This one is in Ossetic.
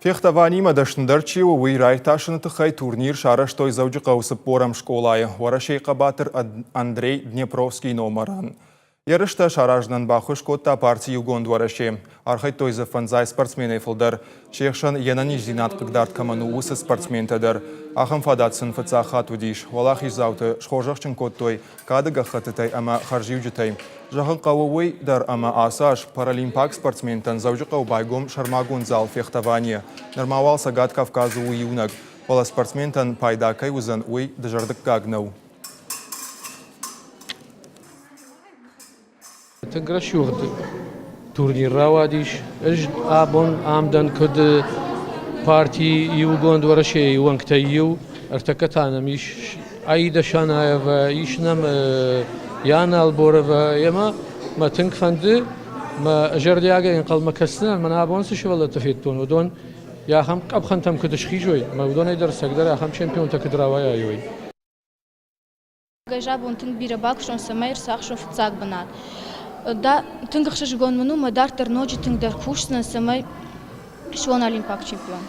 Фехтованимӕ дӕсныдӕр чи у, уый раиртасыны тыххӕй турнир сарӕзтой Дзӕуджыхъӕуы цыппорӕм скъолайы Уӕрӕсейы хъӕбатыр Андрей Днепровскийы номарӕн. Ерыстӕ саразынӕн баххуыс кодта парти Иугонд Уӕрӕсе. Архайдтой дзы фӕндзай спортсменӕй фылдӕр. Се хсӕн йе нӕниздзинад хъыгдард кӕмӕн у, уыцы спортсментӕ дӕр. Ахӕм фадат сын фыццаг хатт уыдис. Уӕлахиздзауты схорзӕхджын кодтой кады гӕххӕттытӕй ӕмӕ хӕрзиуджытӕй. Зӕгъын хъӕуы уый дӕр, ӕмӕ ацы аз паралимпаг спортсментӕн Дзӕуджыхъӕуы байгом сӕрмагонд зал фехтование. Нырма уал Цӕгат Кавказы у иунӕг, фӕлӕ спортсментӕн пайда кӕй уыдзӕн, уый дызӕрдыггаг нӕу. Тынг рӕсугъд турнир рауадис. Ӕз абон ам дӕн куыд парти Иугонд Уӕрӕсейы уӕнгтӕй иу. Ӕртӕккӕ та нӕм ис Аида Шанаева, ис нӕм Яна Алборова. Ӕмӕ мӕ тынг фӕнды, мӕ зӕрдиагӕй ӕнхъӕлмӕ кӕсдзынӕн, мӕнӕ абон цы сывӕллӕттӕ федтон, уыдон ахӕм къӕпхӕнтӕм куыд схизой, ӕмӕ уыдонӕй дӕр цӕгдӕр ахӕм чемпионтӕ куыд рауайой. Ӕз абон тынг бирӕ бакуыстон, цӕмӕй ӕрцахсон фыццаг бынат. Тынг ӕхсызгон мын у, мӕ дарддӕр ноджы тынгдӕр кусдзынӕн, цӕмӕй суон олимпаг чемпион.